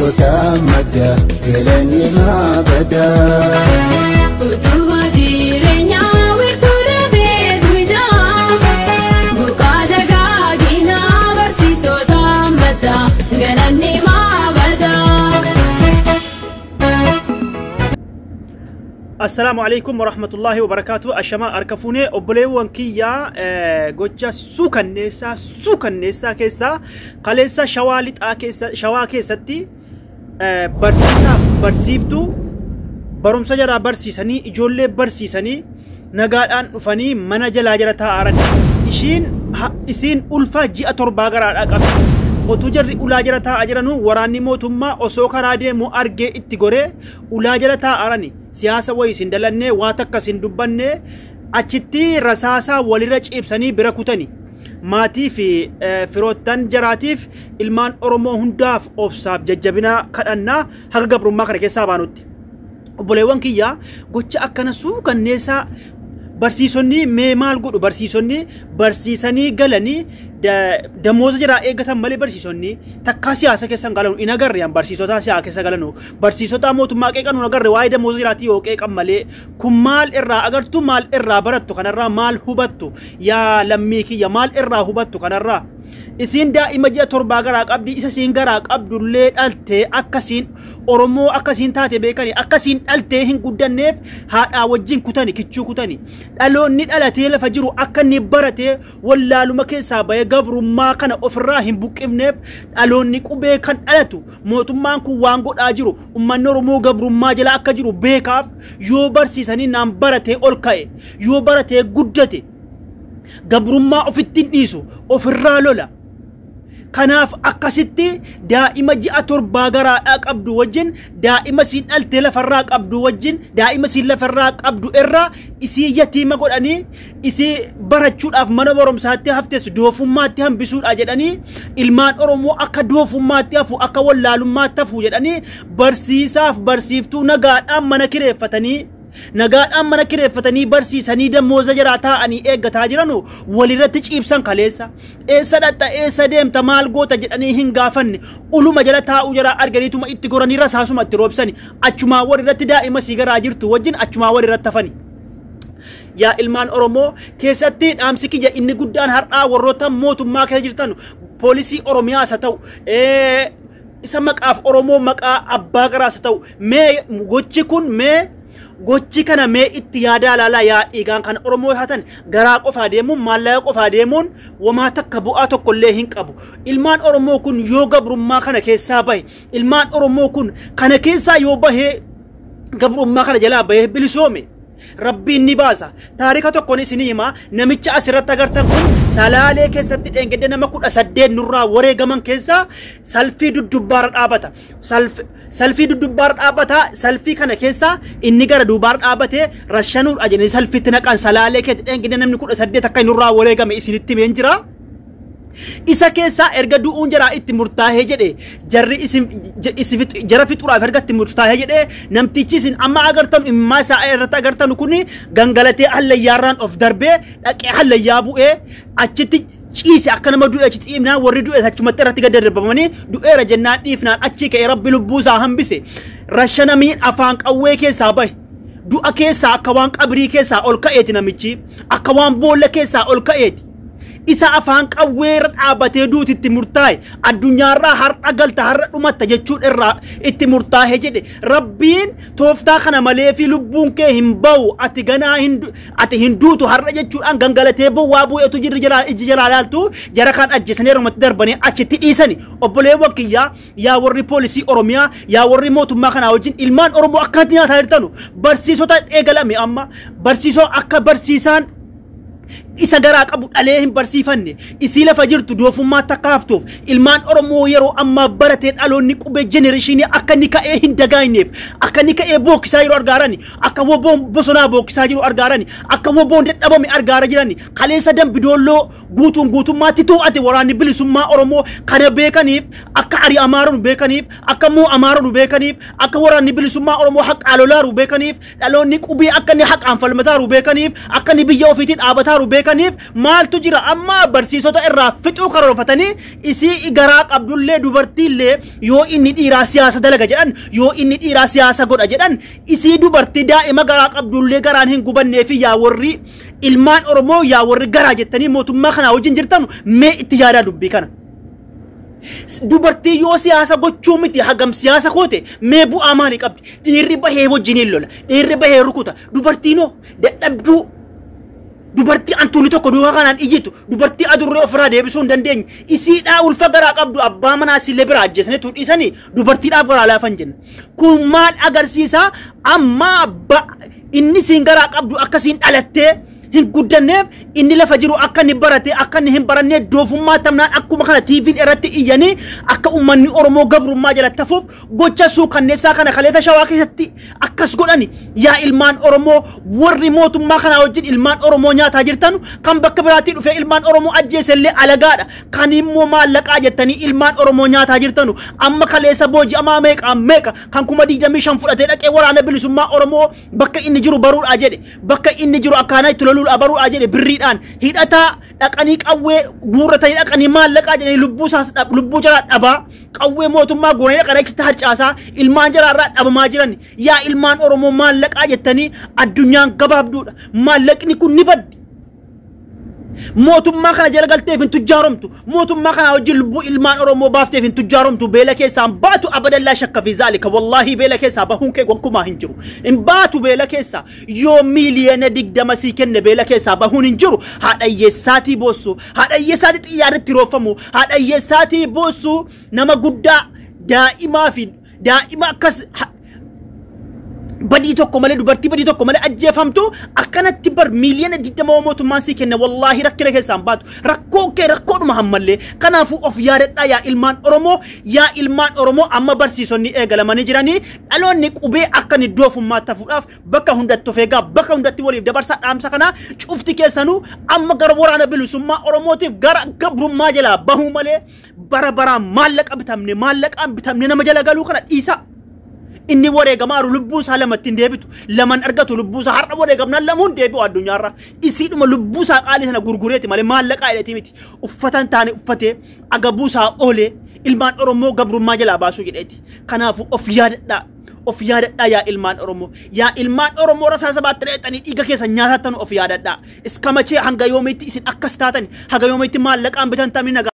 Barsiisota madda galanni maa badaa. Utubaa jireenyaa wiirtuu dafee guddaa buqqaa dagaaginaa barsiisota madda galanni maa badaa. Assalaamu alaikum warahmatullaahi wabarakaatu. Ashamaa harka fuunee obboleewwan kiyyaa, gocha suukanneessaa keessaa kaleessa Shawaa Lixaa keessa, Shawaa keessatti barsiisaaf barsiiftuu barumsa jaraa barsiisanii, ijoollee barsiisanii nagaadhaan dhufanii mana jalaa jala taa'aran. Ishiin isiin ulfa ji'a 7 garaadhaa qabdi. Otuu jarri ulaa jala taa'aa jiranuu waraanni mootummaa osoo karaa deemu argee itti goree ulaa jala taa'arani. Siyaasa wayii isin dalannee, waa takka isin dubbannee, achitti rasaasaa walirra ciibsanii bira kutani. Maatii fi firoottan jaraatiif, ilmaan Oromoo hundaaf obsaaf jajjabina kadhannaa haga gabrummaa kana keessaa baanutti. Obboleewwan kiyyaa, gocha akkana suukanneessaa barsiisonni mee maal godhu? Barsiisonni barsiisanii galanii damooza jiraa eeggatan malee barsiisonni takkaa siyaasa keessa hin galanu. In agarre an barsiisota siyaasa keessa galanu, barsiisota mootummaa qeeqanu hin agarre, waa'ee damooza jiraatii yoo qeeqan malee. Kun maal irraa agartu? Maal irraa barattu? Kanarraa maal hubattu? Yaa lammii kiyya, maal irraa hubattu kanarraa? Isiin daa'ima ji'a 7 garaa qabdi. Isa isiin garaa qabdullee dhaltee akkasiin Oromoo akkasiin taate beekani, akkasiin dhaltee hin guddanneef haadhaa wajjin kutani, kichuu kutani. Dhaloonni dhalatee lafa jiru akka inni baratee wallaaluma keessaa bahee gabrummaa kana ofirraa hin buqqifneef, dhaloonni qubee kan dhalatu mootummaan kun waan godhaa jiru, ummanni Oromoo gabrummaa jala akka jiru beekaaf, yoo barsiisanii naan baratee ol ka'e, yoo baratee guddate, gabrummaa ofitti hin dhiisu, ofirraa lola. Kanaaf akkasitti daa'ima ji'a 7 garaadhaa qabdu wajjin, daa'ima siin dhaltee lafarraa qabdu wajjin, daa'ima siin lafarraa qabdu irraa isii yatiima godhanii, isii barachuudhaaf mana barumsaatti haftes doofummaatti hambisuudha jedhanii, ilmaan Oromoo akka doofummaatti hafu, akka wallaalummaatti hafu jedhanii, barsiisaaf barsiiftuu nagaadhaan mana kireeffatanii, nagaadhaan mana kireeffatanii barsiisanii damooza jaraa taa'anii eeggataa jiranu walirratti ciibsan kaleessa. Eessa dhaxxa, eessa deemta, maal goota jedhanii hin gaafanne. Uluma jala taa'uu jaraa arganiituma itti goranii rasaasuma itti roobsani. Achumaa walirratti daa'ima sii garaa jirtu wajjin achumaa walirratti hafani. Yaa ilmaan Oromoo, keessatti dhaamsi kiyya inni guddaan har'aa warroota mootummaa keessa jirtan, poolisii Oromiyaas haa ta'u, isa maqaaf Oromoo maqaa abbaa garaas haa ta'u, mee gochi kun, mee gochi kana mee itti yaadaa laalaa. Yaa dhiigaan kan Oromoo taatan, garaa qofaa deemuun, maallaqa qofaa deemuun wamaa takka bu'aa tokkollee hin qabu. Ilmaan Oromoo kun yoo gabrummaa kana keessaa bahe, ilmaan Oromoo kun kana keessaa yoo bahee, gabrummaa kana jalaa bahee bilisoome, Rabbiin ni baasa. Taarika tokkoon isinii hima. Namicha asirratti agartan kun Salaalee keessatti dheengadde nama 18 nurraa wareegaman keessaa salfii duddubbaarra dhaabata. Salfii duddubbaarra dhaabata. Salfii kana keessaa inni gara duubaarra dhaabatee rashanuudha jedhanii salfiitti naqan. Salaalee keessatti dheengadde namni 18 akka nurraa wareegame isinitti himeen jira. Isa keessaa erga du'uun jaraa itti murtaa'ee jedhe, jarri isin jara fixuudhaaf erga itti murtaa'ee jedhe, namtichi isin amma agartan, immaa isaa irratti agartan kun gangalatee hallayyaarraan of darbee dhaqee hallayyaa bu'ee achitti ciise. Akka nama du'e achitti dhiibnaan, warri du'e achumatti irratti gad darbamanii du'eera jennaan dhiifnaan, achii ka'ee Rabbi lubbuu isaa hambise. Rashanamiin afaan qawwee keessaa bahe. Du'a keessaa akka waan qabrii keessaa ol ka'eeti namichi, akka waan boolla keessaa ol ka'eeti. Isa afaan qawwee irra dhaabbatee duuti itti murtaa'e, addunyaarraa har'a galta, har'a dhumatta jechuun irraa itti murtaa'e jedhe, Rabbiin tooftaa kana malee fi lubbuun kee hin ba'u, ati ganaa hin ati hin duutu har'a jechuudhaan gangalatee bowwaa bu'eetu jirri jalaa iji jalaa laaltu jara kaan ajjeesanii yerumatti darbanii achitti dhiisani. Obboleewwan kiyyaa, yaa warri poolisii Oromiyaa, yaa warri mootummaa kanaa wajjin ilmaan Oromoo akkanatti nyaataa jirtanu, barsiisota eegalame amma barsiisoo akka barsiisaan isa garaa qabu dhalee hin barsiifanne, isii lafa jirtu doofummaatti akka haftuuf, ilmaan Oromoo yeroo ammaa baratee dhaloonni qubee generation akka inni ka'ee hin dagaagneef, akka inni ka'ee bookkisaa jiru argaarani, akka woboon bosonaa bookkisaa jiru argaarani, akka woboon dadhabame argaara jirani, kaleessa Dambidoolloo guutuun guutummaatti to'ate waraanni bilisummaa Oromoo kana beekaniif, akka ari'amaaru beekaniif, akka moo'amaaru beekaniif, akka waraanni bilisummaa Oromoo haqaa lolaaru beekaniif, dhaloonni qubee akka inni haqaan falmataaru beekaniif, akka inni biyya ofiitii dhaabataaru beekaniif. beekaniif maaltu jira amma barsiisota irraa fixuu karoorfatanii isii garaa qabdullee dubartiillee yoo inni dhiiraa siyaasa dalaga jedhan yoo inni dhiiraa siyaasa godha jedhan isii dubartii daa'ima garaa qabdullee garaan hin gubannee fi yaa warri ilmaan Oromoo yaa warri garaa jettanii mootummaa kanaa wajjin jirtan mee itti yaadaa dubbii kana. Dubartii yoo siyaasa gochuu miti hagam siyaasa koote mee bu'aa maalii qabdi? Dhiirri bahee wajjiniin lola, dhiirri bahee rukuta. Dubartiinoo dadhabduu dubartii antuunni tokko duukaa kanaan iyyitu dubartii adurree ofirraa deebisuu hin dandeenye isiidhaa ulfa garaa qabdu abbaa manaa isillee biraa ajjeesanii tuudhiisanii dubartiidhaaf garaa laafan jenna. Kun maal agarsiisa? Amma inni siin garaa qabdu akkasiin dhalattee hin guddanneef inni lafa jiru akka inni barate akka inni hin barannee doofummaa tamnaan akkuma kana TV'n irratti iyyanii akka uummanni Oromoo gabrummaa jalatti hafuuf gocha suukanneessaa kana kaleessa Shawaa keessatti akkas godhani. Yaa ilmaan Oromoo warri mootummaa kanaa wajjin ilmaan Oromoo nyaataa jirtan kan bakka biraatti dhufee ilmaan Oromoo ajjeesellee alagaadha kan immoo maallaqaa jettanii ilmaan Oromoo nyaataa jirtanu amma kaleessa booji'amaa meeqa meeqa kan 25,000 fudhatee dhaqee waraana bilisummaa Oromoo bakka inni jiru baruudha jedhe bakka inni jiru akkaanaa itti loluudha baruudha jedhe birriidhaan hidhataa dhaqanii qawwee guurratanii dhaqanii maallaqaa jedhanii lubbuu jaraa dhabaa qawwee mootummaa goonee dhaqanii achitti harcaasaa ilmaan jaraarraa dhabamaa jiran. Yaa ilmaan Oromoo maallaqaa jettanii addunyaan gabaabduudha maallaqni kun ni baddi. Mootummaa kana jala galteef hin tujjaaromtu mootummaa kana wajjin lubbuu ilmaan Oromoo baafteef hin tujjaaromtu beela keessaa hin baatu abadan laa shakka fi zaalika wallaahi beela keessaa bahuun kee gonkumaa hin jiru hin baatu beela keessaa yoo miiliyoona 20 sii kenne beela keessaa bahuun hin jiru. Haadha hiyyeessaatii boossu haadha hiyyeessaatii xiyyaarratti rooffamu haadha hiyyeessaatii boossu nama guddaa daa'imaa fi daa'ima akkas badii tokko malee dubartii badii tokko malee ajjeefamtu akkanatti bar miiliyoona 20 mootummaan sii kenne wallaahi rakkina keessaan baatu rakkoo kee rakkoodhuma hammallee. Kanaafuu of yaadadhaa yaa ilmaan Oromoo yaa ilmaan Oromoo amma barsiisonni eegalamanii jiranii dhaloonni qubee akka inni doofummaatti hafuudhaaf bakka hundatti of eegaa bakka hundatti waliif dabarsaa dhaamsa kanaa cufti keessanuu amma gara waraana bilisummaa Oromootiif gara gabrummaa jalaa bahuu malee bara baraan maallaqa bitamne maallaqaan bitamne nama jala galuu kana dhiisaa. Inni wareegamaaru lubbuu isaa lamatti hin deebitu laman argatu lubbuu isaa har'a wareegamnaan lamuun deebi'u addunyaarra isiidhuma lubbuu isaa qaalii sana gurgureeti malee maallaqaa hidhatee miti uffata hin taane uffatee agabuu isaa oolee ilmaan Oromoo gabrummaa jalaa baasuu jedheeti. Kanaafuu of yaadadhaa of yaadadhaa yaa ilmaan Oromoo yaa ilmaan Oromoo rasaasa baattanii dhaqxanii dhiiga keessa nyaatattanu of yaadadhaa. Iskamachee hanga yoomiitti isin akkas taatan hanga yoomiitti maallaqaan bitan tamni nagaa.